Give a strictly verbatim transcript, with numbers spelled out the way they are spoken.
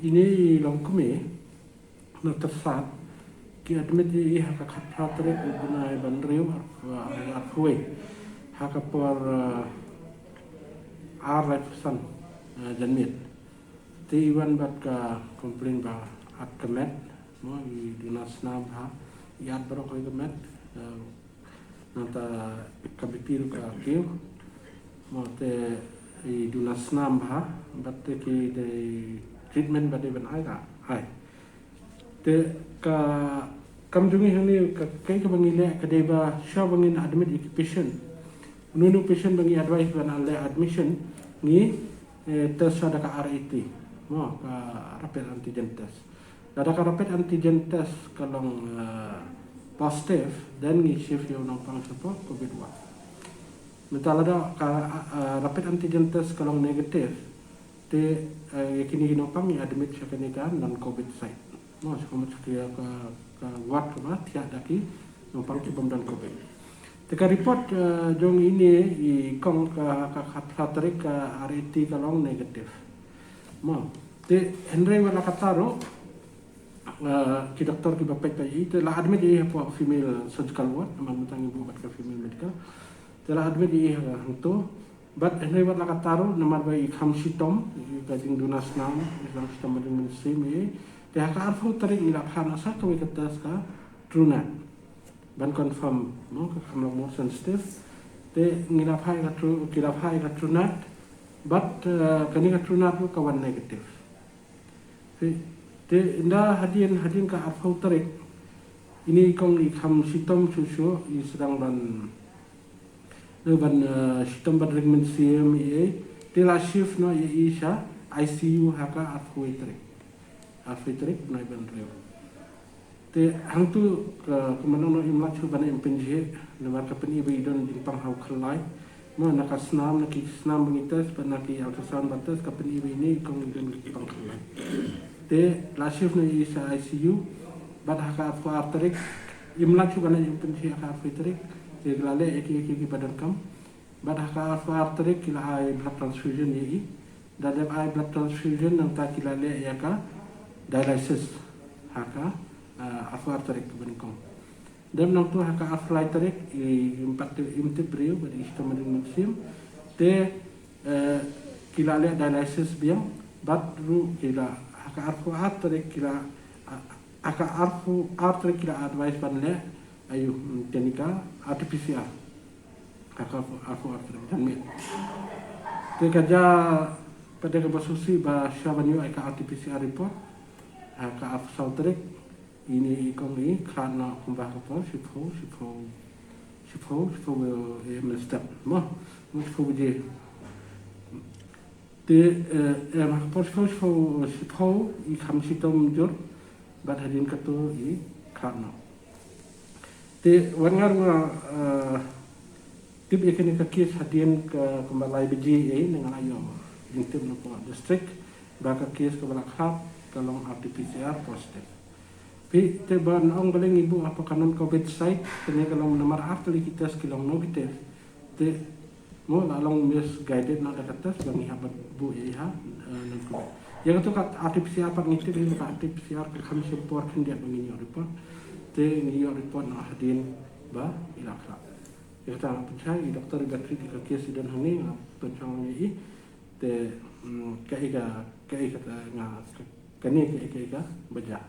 Ine i long kmie na Tyrsad, ki admit ïa i ha ka khatphra tarik u bnai ba hynriew, ar, ar, arphew wei, ha ka por, eh, ar laiphew san, eh, janmiet. Te i wan bad ka complain ba at ka met, mo, i duna snam bha, i at baroh ka met, eh, nangta ka B P ruh ka kiew, mo, te i duna snam bha, bad te ki dei treatment ba dei ban ai ka ai. Te ka kam jong ngi hangne ka, kaei kaba ngi leh ka dei ba shuwa ba ngin admit ïa ki patient, uno uno u patient ba ngi advise ban leh admission, ngi, eh, test shuwa da ka R A T, mo, ka rapid antigen test. Lada ka rapid antigen test ka long, eh, positive, then ngi shift ïa u nongpang shapoh covid ward. Mynta lada ka, eh, rapid antigen test ka long negative, te, eh, ïa kine ki nongpang ngi admit sha kane ka non covid site, mo, sha ka, ka, ka ward kaba thiah da ki nongpang ki bym don covid. Te ka report, eh, jong ine i kong ka, ka, ka khatphra tarik ka R A T ka long negative, mo. Te hynrei wat la katta ruh, eh, ki doktor kiba peit ba ïa i, te la admit ïa i hapoh female surgical ward, namar mynta ngi buh bad ka female medical. Te la admit ïa i ha, hangto. Bad hynrei wat la katta ruh, namar ba i kham shitom ïa ka jingduna snam, i kham shitom ba dang mynsiem ïa i. Te ha ka arphew tarik ngi la phah noh sa kawei ka test, ka TrueNat, ban confirm, mo, ka kham long more sensitive. Te ngi la phah ïa ka True, ki la phah ïa ka TrueNat, bad, eh, kane ka TrueNat ruh ka wan negative. Te, te ynda hadien, hadien ka arphew tarik, ine i kong i kham shitom shuh shuh, i sdang ban, eh, ban, eh, shitom ban ring mynsiem ïa i, te la shift noh ïa i sha I C U ha ka arphew wei tarik. Arphew wei tarik bnai ba hynriew. Te hangto ka, kumba nang nang im lait shuh ban im pynjhieh, namar ka pyni ba i don jingpang ha u khyllai. Mo, na ka snam, na ki snam ba ngi test bad na ki ultrasound ba test, ka pyni ba ine i kong i don jingpang khyllai. Te la shift noh ïa i sha I C U, bad ha ka arphew ar tarik, im lait shuh ban im pynjhieh ha ka arphew wei tarik, te ki la leh ïa ki, ïa ki, ïa ki ba donkam. Bad ha ka arphew ar tarik ki la ai blood transfusion ïa i. Da dep ai blood transfusion nangta ki la leh ïa ka dialysis ha ka, ah, arphew ar tarik kaba nyngkong. Dep nangto ha ka arphew lai tarik i, im pat tip, im tip briew bad i shitom ring mynsiem. Te, eh, ki la leh dialysis biang bad ruh ki la, ha ka arphew ar tarik ki la, ah, ha ka arphew ar tarik ki la advise ban leh, aïu, mm, kane ka R T P C R. Ha ka arphew, arphew ar tarik janmiet. Te ka jia pat de kaba sngewsih ba shuwa ban ïoh ïa ka R T P C R report ha ka arphew saw tarik, ine i kong i khlad noh kumba ha ka por shiphew, shiphew, shiphew, shiphew, eh, mynstep, mo, mo shiphew baje. Te, eh, em, ha ka por shiphew, shiphew, shiphew i kham shitom jur, bad hadien kato i khlad noh. Te wat nga ruh nga, eh, tip ïa kane ka case hadien ka kumba lai baje, eh, ne nga la ïoh jingtip na poh district ba ka case kaba la khlad ka long R T P C R positive. Phi, te ba nga ong balei ngi buh hapoh ka non covid site, kane ka long namar ar tylli ki test ki long negative. Te mo, la long misguided noh da ka test ba ngi hap ban buh ïa i ha, eh, non covid. Ïa kato ka R T P C R pat ngi tip, ïa ka R T P C R ka kham shim por khyndiat ba ngin ïoh report. Te ngi ïoh report noh hadien ba i la khlad. Ïa kata nga pynshai i doktor iba treat ïa ka case i don hangne, nga pynshong ïa i. Te, mm, kaei ka, kaei kata nga, ka, kane kaei, kaei kaba jia.